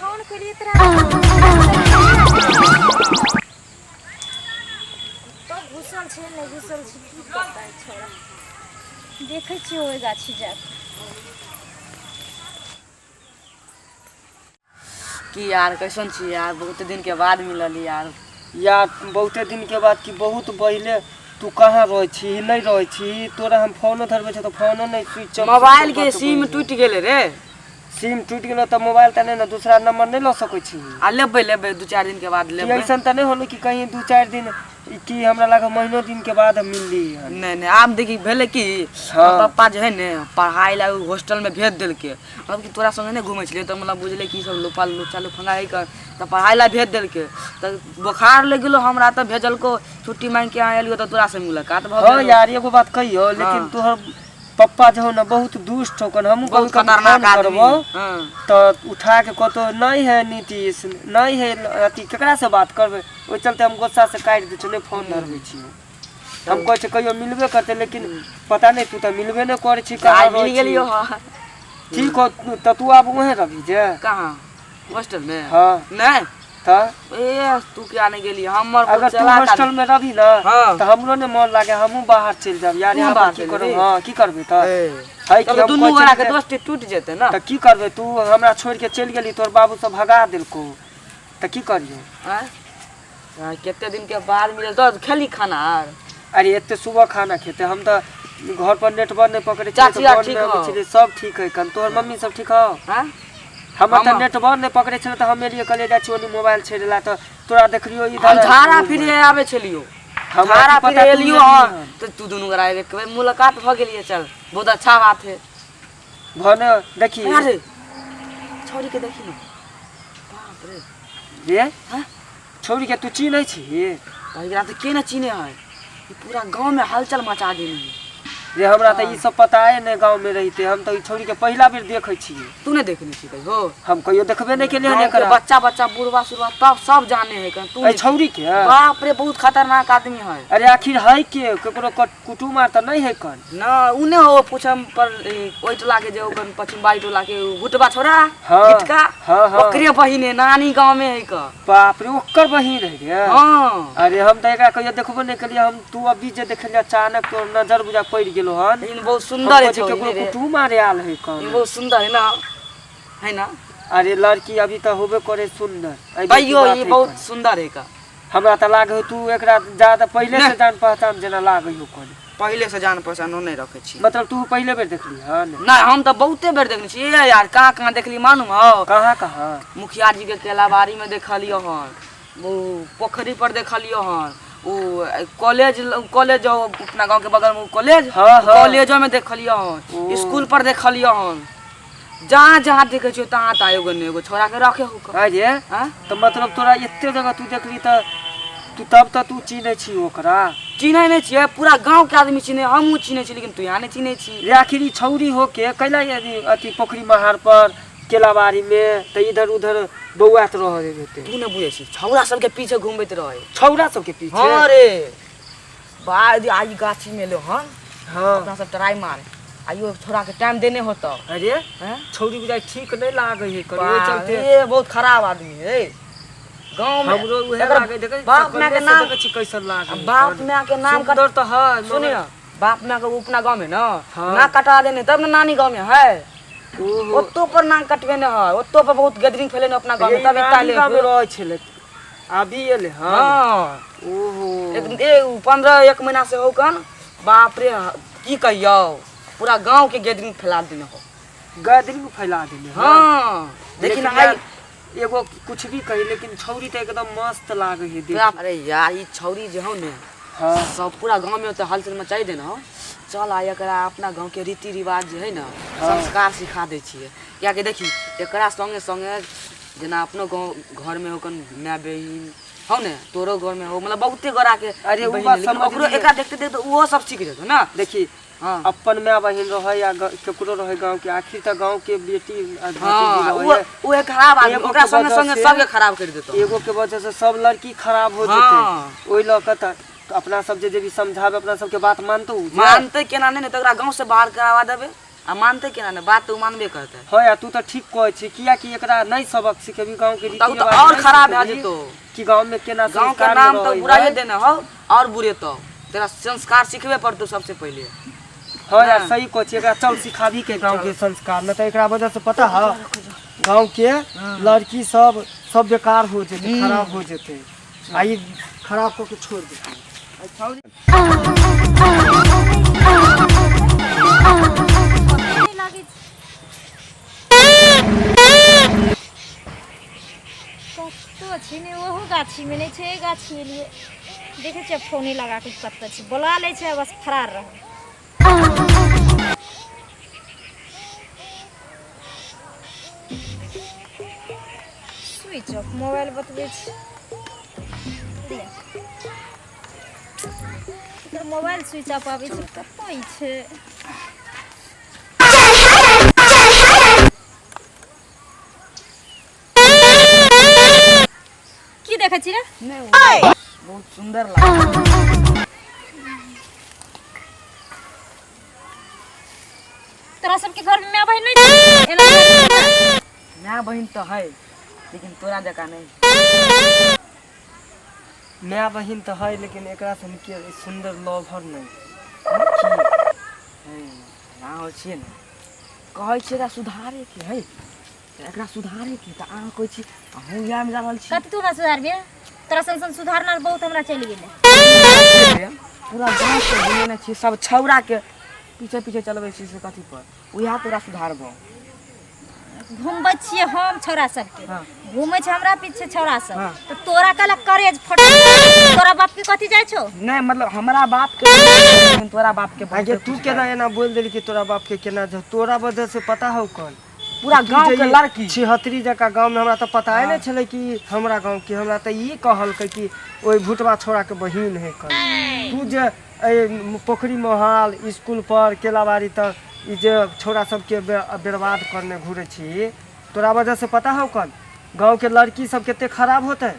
Phone केलिए तोरा तो घुसल छै नहि घुसल छै की पता छोड़ा देखै छियै ओहि गाछी जा कऽ। की यार कैसन छी यार बहुत दिन के बाद मिलल यार। यार बहुते दिन के बाद कि बहुत पहिले तू कहाँ रहै छी, नहि रहै छी, तोरा हम फोनो धरबै छै तऽ फोनो नहि स्विच ऑफ। मोबाइल के सिम टूटि गेलै रे। सिम टूटि गेलो तऽ मोबाइल तऽ नहि ने दूसरा नंबर नहि लऽ सकै छी। आ लेबै लेबै 2-4 दिन के बाद कि लेबै। ऐसन तऽ नहि होलै कि कहीं 2-4 दिन कि हमरा लागे महीनो दिन के बाद हम मिलली हन। नहीं नहीं आब देखी भेलै कि पप्पा जे है ने पढ़ाई ला हॉस्टल में भेज देलकै, मतलब कि तोरा संगे नहि घूमै छलियै तऽ मतलब बुझलै कि सब लोपा लोचा लफंगा है कर, तऽ पढ़ाई ला भेज देलकै, तऽ बोखार लागि गेलो हमरा तऽ भेजलको छुट्टी मांगि के एलियो तऽ तोरा से मुलाकात भऽ हाँ गेल। यार एगो बात कहियो लेकिन तोहर पप्पा जो हो ना बहुत दुष्ट होकन, हमहूँ बहुत कभी कभी खतरनाक फोन आदमी। करबो हाँ। तऽ उठा के कतौ नहीं है नीतीश नहीं है अथी केकरा से बात करबै, ओहि चलते हम गुस्सा से काटि दै छियै, नहि फोन धरबै छियै। हम कहै छियै कहियो मिलबे करतै लेकिन पता नहि तू तऽ मिलबे नहि करै छी, कहाँ आइ मिल रहै छी? गेलियो हँ। ठीक हो तऽ तू आब वहें रहबी जे? कहाँ हॉस्टल में? हाँ। नहीं तऽ ए तू क्या नहीं गेली हमर अगर तू चला हॉस्टल में रहबी ना हाँ। तऽ हमरो ने मन लागे, हमहूँ बाहर चलि जाब यार। तू यहाँ पर बाहर की चलि करब? जेबही? हाँ की करबै तऽ है कि तब हम दुनू कहै गोरा के छियै जे- दोस्ती टूट जेतै ना। तऽ की करबै, तू हमरा छोड़ि के चलि गेली, तोहर बाबू सब भगा देलकौ तऽ की करियौ? आँय? हाँ, कते दिन के बाद मिलल तो खेली खाना आर? अरे एते सुबह खाना खेते, हम तऽ घर पर नेटवर्क नहि पकड़ै छलै चाची तऽ आर बन ठीक मे अबै हौ? छलै, सब ठीक है कन। तोहर मम्मी सब ठीक हौ? हाँ? हमर तऽ हमर? नेटवर्क नहि पकड़ै छलै तऽ हम एलियै कहलियै जाइ छी ओनी मोबाइल छेड़े ला तऽ तोरा देखलियौ हम इधर झाड़ा फिरे आबै छलियो, हमरा झाड़ा की पता फिरे तू एलियो। एलिही हँ हन। तऽ तू दुनू गोरा एक बेर मुलाकात भऽ गेलियै, चल बहुत अच्छा बात है। भने देखी। अरे छौड़ी के देखी ना, बाप रे। रे हाँ? छौड़ी के तू चिन्है छी? एकरा तऽ के ने चिन्है है, ई पूरा गाँव में हलचल मचा देने है। रे हमरा तऽ ई सब पता है नहि, गाँव में रहिते हम तऽ ई छौड़ी के पहिला बेर देखै छियै। तू नहि देखने छी कहियो? हम कहियो देखबे नहि केलियै हन गाँव के एकरा। बच्चा बच्चा बुढ़वा सुढ़वा तब सब जाने है तू एहि नहीं- छौड़ी के? बाप रे बहुत खतरनाक आदमी है। अरे आखिर है के, केकरो कुटुम आर तऽ नहि है कन? ना उ नहि हो पूछम पर ओहि टोला के जे ओकर पश्चिम बाड़ी टोला के उ गुटबा छोरा हाँ, गिटका हाँ, हाँ। ओकरे बहिन है, नानी गांव में है क। बाप रे ओकर बहिन है रे? हाँ। अरे हम तऽ एकरा कहियो देखबो नहि केलियै, हम तू अभी जे देखलियै अचानक तोर नजर बुझा पड़ि गेलो हन। लेकिन बहुत सुंदर है हम कहै छी छौरी केकरो रे। कुटुम आर आयल है ई कन? बहुत सुंदर है ना, है ना? अरे लड़की अभी तऽ होबे करे सुंदर, एहि बेर की तैयो बात ई है बहुत कन? सुंदर है का। हमरा तऽ लागे हो तू एकरा ज्यादा पहिले से नहि। जान पहचान जेना लागे हो कन। पहिले से जान पहचान नहि रखै छी। मतलब तू पहिले बेर देखली हन? नहि हम तऽ बहुते बेर देखने छी। ए यार कहाँ कहाँ देखली मालूम हौ? कहाँ कहाँ? मुखिया जी के केलाबाड़ी में देखलियो हन, ओ पोखरी पर देखलियो हन, ओ कॉलेज कॉलेज जो अपना गांव के बगल में कॉलेज, हाँ, हाँ। कॉलेजो में देखलियो हन, ओ। स्कूल पर देखलियो हन, जहाँ जहाँ देखे छियो तहाँ तहाँ एगो ने एगो छोरा के रखे हो क। अरे हाँ? तऽ मतलब तोरा एते जगह तू देखली तऽ तू तब तऽ तू चिन्है छी ओकरा? चिन्है नहि छियै, पूरा गांव के आदमी चिन्है, हमहूँ चिन्है छी, लेकिन तू यहाँ नहि चिन्है छी। रे आखिर ई छौरी होके कैला यदि अथी पोखरी महार पर केलाबाड़ी में तऽ इधर उधर बौआत रहल हेतै? तू नहि बुझै छी, छौरा सबके पीछे घुमबैत रहै। छौरा सबके पीछे? हाँ रे बाद आई गाछी में एलो हन। हाँ। अपना सब ट्राई मार आइयो छोरा के टाइम देने होतो। अरे हैं? छौरी बुझाइ ठीक नहि लागै है कनी, ओहि चलते। ए बहुत खराब आदमी है गांव में। हमरो उहे एकर लागै, देखै बाप माय के सकले से नाम देखै छी कैसन लागै है। बाप माय के नाम सुंदर तऽ है, सुनिए बाप माय के अपना गांव में ना हाँ। ना कटा देने तब ना नानी गांव में है। ओहो। ओतो पर नाम कटबे न है, ओतो पर बहुत गैदरिंग फैले न अपना गांव में, ये तब इतना नानी ले गाँव में रहै छलै अभी एले हन। हाँ। ओहो। एक ए 15 1 महीना से हो कन, बाप रे की कहियौ पूरा गांव के गैदरिंग फैला देने हो। गैदरिंग फैला देने हन। हाँ लेकिन लेकिन आई यार, एगो कुछ भी कही लेकिन छौरी तऽ एकदम मस्त लागे है देख। अरे यार ई छौरी जे हो ने हाँ। सब पूरा गांव में तो हलचल मचाई देने हो। चल आ एकरा अपना गांव के रीति रिवाज जे है ना संस्कार सिखा दै छियै, कियाकि देखी एकरा संगे संगे जेना अपनो गाँव घर में हो कन माय बहिन हो ने, तोरो घर में हो, मतलब बहुते गोरा के अरे उ बहिन बात है, लेकिन समझ ओकरो लियै। एकरा देखते देखते ओहो सब सीख जेतौ ना। देखी हाँ। अपन माय बहिन रहे या केकरो रहे गाँव के, आखिर तऽ गाँव के बेटी आ भतीजी हाँ, रहे। वो एक खराब आदमी, एगो ओकरा के संगे वजह संगे से सबके खराब कर देतौ। एगो के वजह से सब लड़की खराब हो हाँ। जेतै, ओहि लऽ कऽ तऽ अपना सब जे जेबी समझाबे अपना सबके बात मानतो उ जे? मानतै केना नहि ने तऽ ओकरा गाँव से बाहर करावा देबै आ मानतै केना नहि बात तऽ ओ मानबे करतै। हँ यार तू तऽ ठीक कहै छी, कियाकि एकरा नहि सबक सिखेबी गाँव के तब रीति तऽ रिवाज और नहि खराब भए सिखेबी जेतौ। कि गाँव में केना गाँव के संस्कार में नाम तऽ रहै बुराइए है। देने हौ और बुरेतौ, तेरा संस्कार सिखबे पड़तौ सबसे पहिले। हाँ यार ना। सही कहै छी, एकरा चल सिखाबी के गाँव के संस्कार, नहीं तऽ एकरा वजह से पता है गाँव के लड़की सब सब बेकार हो जेतै, खराब हो जेतै आ ई खराब कऽ के छोड़ देतै। नहि लागै छै। कतौ छै ने ओहो गाछीमे नहि छै, एहि गाछी एलियै देखै छियै फोने लगा के कतऽ छै, बोला लै छै बस फरार रह। स्विच ऑफ मोबाइल बतबै छै। लिअ। एकर मोबाइल स्विच ऑफ आबै छै, कतऽ ई छै? की देखै छी रे? नहि, बहुत सुंदर लागै। तोरा सबके घर में माय बहिन नहीं छै? एना माय बहिन तऽ है लेकिन तोरा जकाँ नहि। माय बहिन तऽ है लेकिन एकरा सन के सुंदर लवर नहीं। ना होइ छियै ने कहै छियै एकरा सुधारे के है, एकरा सुधारे के तऽ अहाँ कहै छी अहूँ इएहमे जा रहल छी। कथी तू हमरा सुधारबे? तोरा सन सन सुधारना बहुत हमरा चलि गेलै। पूरा गाँव के घुमेने छी, सब छौड़ा के पीछे पीछे चलबै छी, से कथी पर उएह तोरा सुधारबौ। घुमबै छियै हम छौड़ा सबके। हाँ। घुमै छै हमरा पीछे छौड़ा सब। हाँ। तऽ तोरा कला करेज फट, तोरा बाप के कथी जाइ छौ? नहि मतलब हमरा बाप के लेकिन तोरा बाप के आगे बहुते तू कुछ केना है। एना बोल देली कि तोरा बाप के केना जाउ? तोरा वजह से पता हौ कौन पूरा तू गाँव जे के ई लड़की छिहत्तरी जकाँ गाँव में हमरा तऽ पता नहि छलै कि हमरा गाँव के, हमरा तऽ ई कहलकै कि ओहि भुटवा छोड़ा के बहिन है कन। तू जे एहि पोखरी मोहाल स्कूल पर केलाबाड़ी तक ई जे छोड़ा सबके बर्बाद करने घुरै छी, तोरा वजह से पता हौ कन गाँव के लड़की सब कते खराब होतै।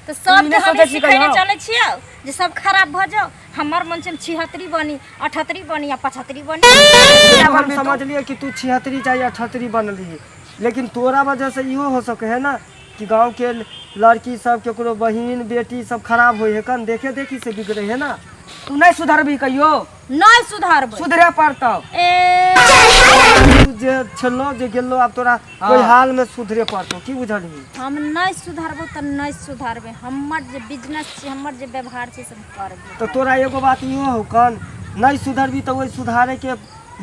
तऽ सब ई के नहि हम सोचै छी सिखैले कहियो? चलै छियौ जे सब खराब भऽ जाओ। हमर मन छै हम 76 बनी, 78 बनी आ 75 बनी। हम समझलियै कि तू 76 चाहे 78 बनली, लेकिन तोरा वजह से इहो हो सके है ना कि गाँव के लड़की सब केकरो बहिन बेटी सब खराब होइ है कन, देखे देखी से बिगड़े है ना। तू नहि सुधरबी कहियो? नहि सुधारबै। सुधरे पड़तौ। ए तू जे छलो जे गेलो आब तोरा कोई हाल में सुधरे पड़तौ, की बुझलही? हम नहि सुधारबो तऽ नहि सुधारबै, हमर जे बिजनेस छै हमर जे व्यवहार छै से हम करबै। तऽ तोरा एगो बात इहो हौ कन, नहीं सुधरबी तऽ ओहि सुधारे के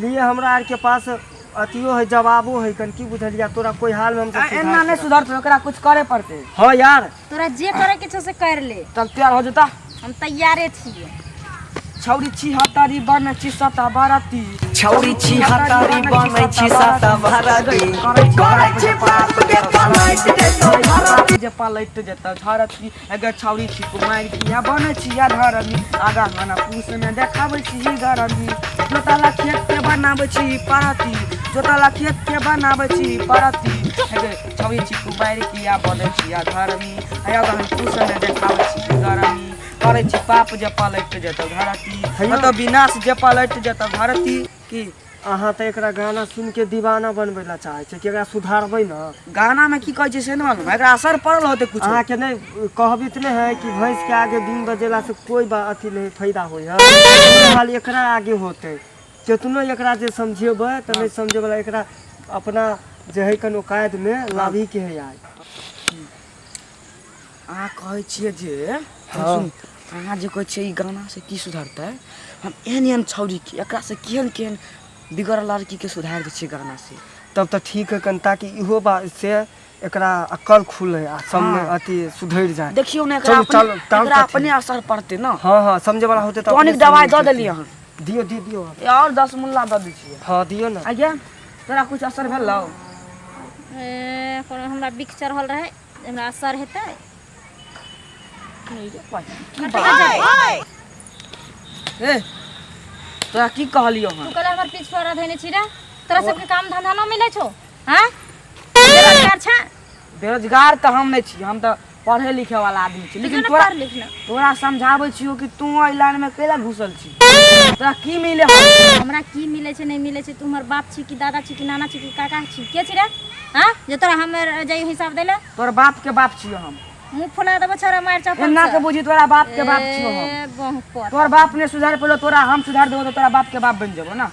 लिए हमरा आर के पास अथियो है जवाबो है कन, की बुझलिया? तोरा कोई हाल में हम सब एना नहि सुधरतौ, एकरा कुछ करे पड़तै। हाँ यार तोरा जे करे के छौ से कर ले। चल तैयार हो जेता। हम तैयारे छियै। छौरी छिहत्तरी बनै छी सता बारती, छौरी छिहत्तरी बनै छी सता भारती, करै छी पाप के पलटि जेतौ धरती। जे पलटि जेतौ धरती। अगर छौरी छी कुमारि किया बनै छी या धरमी, आगा हना पूस में देखाबै छी गरमी। जोतला खेत के बनाबै छी परती, जोतला खेत के बनाबै छी परती। अगर छौरी छी कुमारि किया बनै छी या धरमी, आगा हन पूस में देखाबै छी गरमी। करै छी पाप जे पलटि जेतौ धरती, मतलब विनाश जे पलटि जेतौ धरती। की अहाँ तऽ एकरा गाना सुनि के दीवाना बनबै लए चाहै छै कि एकरा सुधारबै ना? गाना में की कहै छै से नहि मालूम, एकरा असर पड़ल होतै कुछ। अहाँ के नहीं कहबित नहीं है कि भैंस के आगे बीन बजेला से कोई अथी नहीं फायदा होय है, हाल एकरा आगे होते केतनो एकरा जे समझेबै तऽ नहीं समझे वाला एकरा अपना जे है कनो कायद में लाभी के है यार। अहाँ कहै छियै जे सुन, अहाँ जे कहै छियै ई गाना से की सुधरतै, हम एहन एहन छौरी के एकरा से केहन केहन बिगड़ल लड़की के सुधारि दै छियै गाना से। तब तऽ ठीक है कन, ताकि इहो बात से एकरा अकल खुले आ सब में अथी सुधरि जाए। देखियौ ने एकरा चलू, चलू, अपने तब एकरा तऽ ठीक। अपने असर पड़तै ना। हाँ हाँ समझे वाला होते तऽ टॉनिक अपने दवाइ समझि दऽ जेतै। देलियै हन। दियौ दियौ दियौ। और 10 मुल्ला दऽ दै छियै। हाँ दियौ ना। आज्ञा तोरा कुछ असर भेलौ? ए, कोनो हमरा बिख चढ़ल रहै, हमरा असर हेतै? ए तोरा की कहलियौ हन? तू कहले हमर पिछवाड़ा धैने छी रे, तोरा सबके काम धंधा न मिलै छौ? हाँ बेरोजगार छा? बेरोजगार तऽ हम नहि छी, हम तऽ पढ़े लिखे वाला आदमी छी, तू लेकिन जो तोरा पढ़ लिख ना। तोरा समझाबै छियौ कि तू एहि लाइन में कैला घुसल छी, तोरा की मिले हौ? हमरा की मिलै छै नहि मिलै छै, तू हमर बाप छी कि दादा छी कि नाना छी कि काका छी, के छी रे? हाँ जे तोरा हमर जाइ हिसाब दै ले? तोर बाप के बाप छियौ हम। मुँह फुला देबो छोरा मार चप्पल एना से। के बुझी तोरा बाप के बाप छियौ हम। ए, बहु पर। तोर बाप ने सुधार पेलो, तोरा हम सुधार देबो तो तोरा बाप के बाप बन जेबो ना।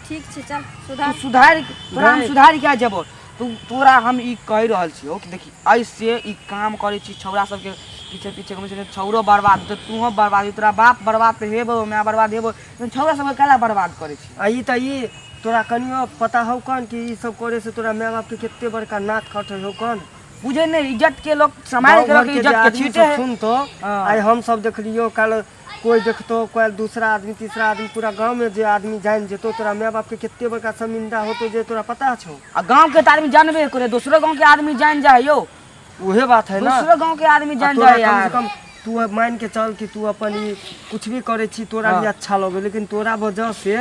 ठीक छै चल तू सुधार। सुधार, तोरा हम नहीं। सुधार के जेबो। तू तोरा हम ई कहि रहल छियौ कि देखी ऐसे ई काम करै छी, छौड़ा सबके पीछे पीछे घुमै छै, छौड़ो बर्बाद हेतौ, तूहो बर्बाद हेबही, तोरा बाप बर्बाद तऽ हेबो, माय बर्बाद हेबो, लेकिन छौड़ा सबके कैला बर्बाद करै छी? आ ई तऽ ई तोरा कनियो पता हौ कन कि ई सब करे से तोरा माय बाप के कते बड़का नाक कटै हौ कन? बुझे नहीं, इज्जत के लोग समाज के गाँव लोग घर के इज्जत जे के आदमी छीटे सब है। सुनतो, हाँ। आइ हम सब देखलियो, कल कोई देखतो, कोई दूसरा आदमी तीसरा आदमी, पूरा गांव में जे आदमी जान जेतो, तोरा माय बाप के कते बड़का शर्मिंदा होतो जे तोरा पता छौ। आ गांव के तो आदमी जानबे करे, दोसरो गांव के आदमी जान जाए यो। उहे बात है ना, दोसरो गांव के आदमी आ जान तोरा जाए कम से यार। कम तू अब मान के चल कि तू अपन ई कुछ भी करे छी तोरा हाँ। लिए अच्छा लगे, लेकिन तोरा वजह से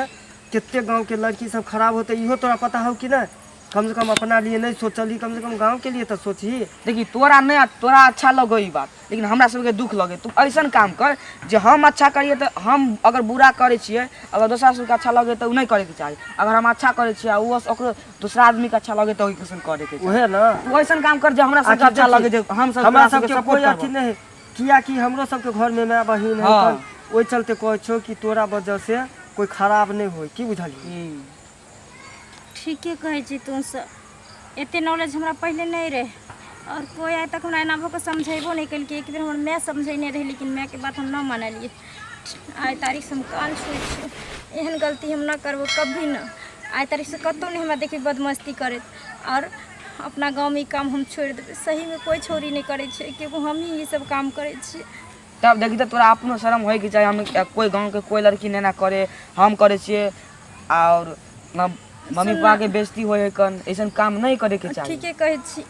कते गांव के लड़की सब खराब होते इहो तोरा पता हो कि नहीं? कम से कम अपना लिए नहीं सोचली, कम से कम गांव के लिए तो सोचही। देखी तोरा नहीं, तोरा अच्छा लगो ई बात, लेकिन हमरा सबके दुख लगे। तू ऐसन काम कर जे हम अच्छा करिए तो हम अगर बुरा करे छियै, अगर दोसरा सबके अच्छा लगे तो उ नहीं करे के चाही। अगर हम अच्छा करे छियै आ उ ओकरो दूसरा आदमी के अच्छा लगे तो ओइसन करे के चाही। उहे ना, तू ऐसन काम कर जे हमरा सबके आखिर अच्छा लगे, देखी, जे हम सब हमरा तोरा सबके सबके कोई सपोर्ट अथी करबो। नहीं, किया कि हमरो सबके घर में माय बहिन है, हाँ। ओहि चलते कहै छौ कि तोरा वजह से कोई खराब नहीं होय, की बुझलियै? ठीके कहै छी तू सब, एते नॉलेज हमरा पहिले नहीं रहे, और कोई आइ तक हमरा एना भऽ कऽ समझेबो नहीं केलकै। एक बेर हमर माय समझेने रहै, लेकिन मायके बात हम न मानलियै। आइ तारीख से हम कान छुए छियै, एहन गलती हम न करबो कभी न। आइ तारीख से कतहु नहि हमरा देखी बदमस्ती करैत, और अपना गाँवमे ई काम हम छोड़ि देबै। सहीमे कोइ छौड़ी नहि करै छै, केगो हमही ई सब काम करै छियै। तब देखी तऽ तोरा अपनो शरम होइके चाही। हम कोई गाँव के कोई लड़की नहि एना करे, हम करे छियै, और मम्मी पापा के बेइज्जती होय है कन, ऐसन काम नहीं करे के चाही। ठीके कहै छी,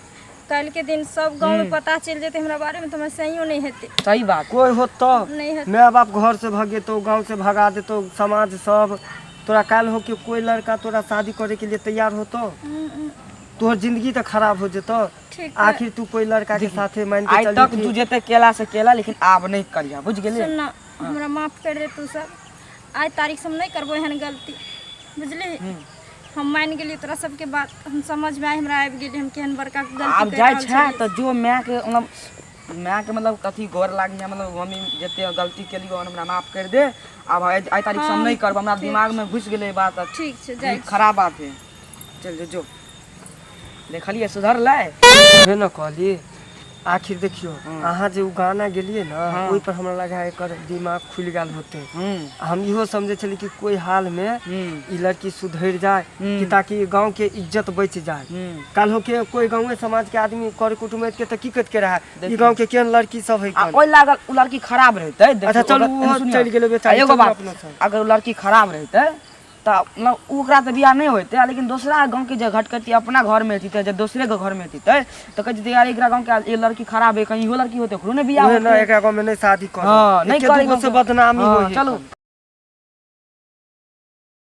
काल्हि के दिन सब गाँव में पता चलि जेतै हमरा बारे में तऽ हमरा सहियो नहि हेतै। सही बात। कोई हो तब नहीं हेतै। माय बाप घर से भगेतो, गांव से भगा देतो, समाज सब तोरा काल्हि हो के कोई लड़का तोरा शादी करे के लिए तैयार होतो, तोहर जिंदगी तो खराब हो जेतो। ठीक है। आखिर तू कोई लड़का के साथे मान के आइ चली तक कि तू जेते केला से केला, लेकिन आब नहीं करिया, बुझ गेली? सुन ना, हमरा माफ कर दे तू सब, आइ तारीख से हम नहीं करबो एहन गलती, बुझली? हम मान गेलियै तोरा सबके बात, हम समझ में आइ हमरा आबि गेलै हम केहन बड़का गलती आब करि जाइ रहल छै छलियै। तऽ जो माय के मतलब माय के मतलब कथी गोर लागि, मतलब मम्मी जते गलती केलियो हमरा माफ कर दे, आब आइ तारीख से हम नहीं करब, हमरा दिमाग में घुसि गेलै बात। ठीक छै, जाइ ई खराब बात है। चल जो, जो देखलियै सुधरलै। उहे न कहली, आखिर देखियो अहाँ जे उ गाना गेलियै ना, ओहि पर हमरा लगा एकर दिमाग खुलि गेल होते। हम इहो समझै छली कि कोई हाल में ई लड़की सुधरि जाए कि ताकि गांव के इज्जत बचि जाए। काल्हि हो के कोई गाँवे समाज के आदमी कर कुटुम्ब के तऽ की कहि के रहै, ई गांव के केहन लड़की सब है। आ ओहि लागल उ लड़की खराब रहितै, देखियौ, अच्छा, चलू, ओकर- ओहो सुनियौ, चलि गेलै बेचारी, आ एगो चलू बात, अपना सब। अगर उ लड़की खराब रहितै तऽ मतलब ओकरा तऽ बियाह नहि होइतै, लेकिन दोसरा गाँव के जे घटकती अपना घर में हेतै, जे दोसरे के घर में हेतै तऽ कहै छै यार एकरा गाँव के ई लड़की खराब है, कहीं इहो लड़की होतै ओकरो ने बियाह उहे ना, होतै। एकरा गांव में नहीं शादी करब। हाँ, नहीं एके करे दूगो से गाँव के। बदनामी हाँ, होई है। चलू।